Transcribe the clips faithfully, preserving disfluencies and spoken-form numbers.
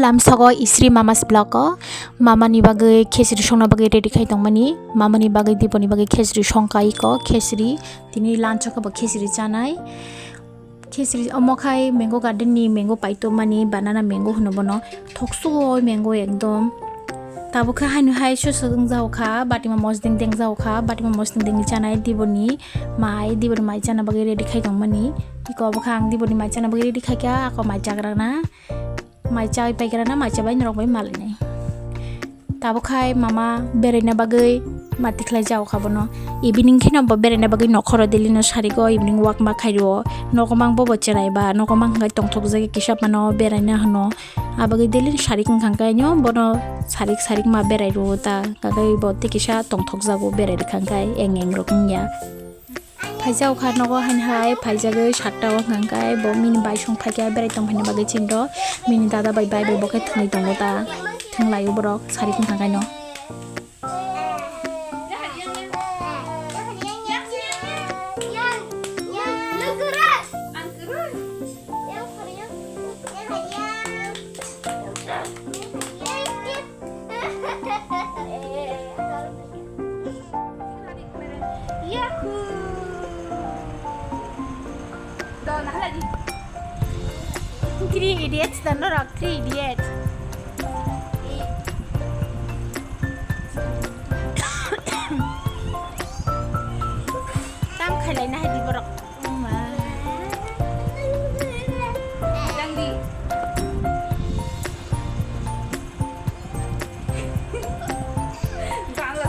Tamsogo Isri Mama's vlog o mama ni bagwi khesri songna bagwi ready khai tongmani. Mama ni bagwi, Dibo ni bagwi khesri songkai ko, khesri. Tini lunch o khe bo khesri chanai. Khesri omo khai mango garden ni mango paito mani, banana mango hwno bono. Thoksu o mango ekdom. Tabuk khe haino hai susu wng jao kha, batima mosdeng deng jao kha, batima mosdeng deng chanai Dibo ni mai, Dibo ni mai chana bagwi ready khai tongmani. Iko bo kha ang Dibo ni mai chana bagwi ready khai kha, ako mai chagra na. Mai chawi paikrana, mai chabai norok bai malainai. Tabuk khai mama beraina bagwi mati khlai jao kha bono. Evening kheno bo beraina bagwi nokhoro daily no sarigo, evening walk ma khairo. Nogo mang bobo cherai ba, nogo mang khai tongthok jagwi kisa mano beraina hwno. Abagwi daily no sarik wngkha khe no bono sarik sarik ma berai rwo ta, kakai bo tei kisa tongthok jago berai rwkha khe eng eng rok wngya. Phaijak kha nogo haino hai, phaijagwi satta o hwnkha khe bo mini bai song phaikha berai tong phaina bagwi chini rw, mini dada bai bai bai bo khe thwngwi tongo ta, thwnglaio borok sarik wngkha khe no. Yahoo! Three idiots dan norok, three idiots. Tam khailai na hai di borok.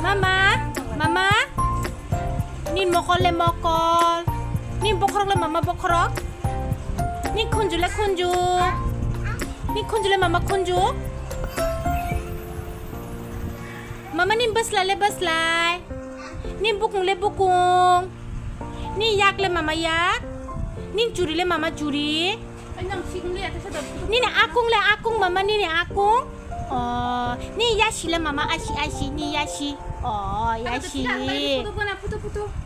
Mama, mama, ni mokol le mokol, ni bokhorok le mama bokhorok, ni khunju le khunju, ni khunju le mama khunju. Mama ni bwslai le bwslai, ni bukung le bukung, ni yak le mama yak, ni churi le mama churi, nini akung le akung mama nini akung. O, ni yasi le mama asi asi, ni yasi. O, yasi.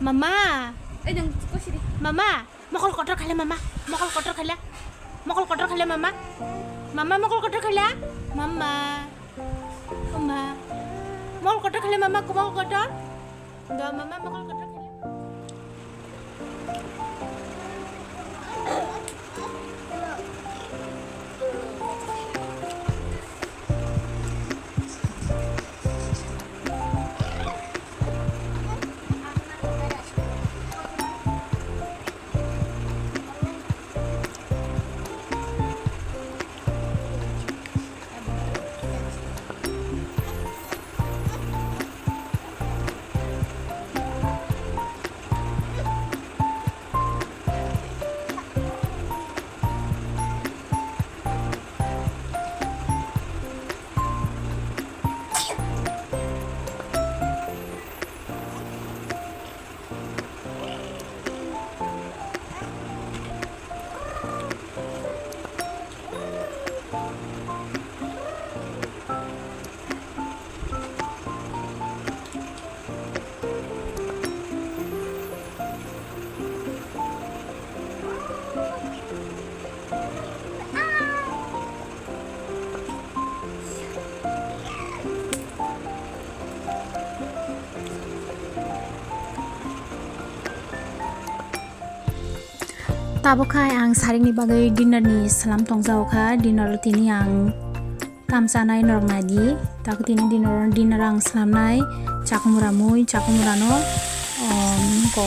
Mama. Mama. Mokol kotor khaile mama, mokol kotor khaile, mokol kotor khaile mama, mama mokol kotor khaile, mama, mama, mokol kotor khaile mama, mokol kotor, do mama mokol kotor khaile. Tabuk khai ang sarikni bagwi dinner ni salam tongjago kha. Dinner o tini ang tam chanai norok nai di. Tabuk tini dinner, dinner ang salamnai chakmura mui, chakmura no, um, ko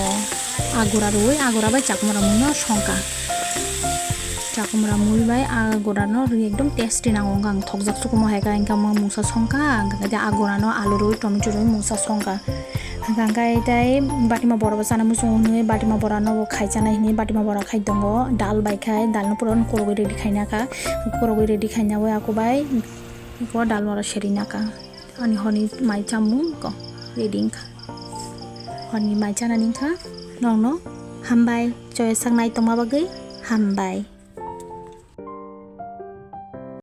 agura rwi, agura bai chakmura mui no songkha. Chakmura mui bai agura no rwi ekdom tasty nango, wngkha ang thokjak sukumo hai kha, wngkha mungsa songkha, wngkha khe agura no alu rwi, tomato rwi mungsa songkha. Hwnkha khe tei batima bora bo chana muchungo hwnwi batima bora no bo khai chanai hwnwi batima bora khai tongo. Dal bai khai, dal no pura no korogwi ready khaina kha. Korogwi ready khaina bai ako bai iko dal bora seri na kha. Ani horni mai chamung ko ready wngkha. Horni mai chanani wngkha. Nokno hambai, choya sak nai tongma bagwi hambai.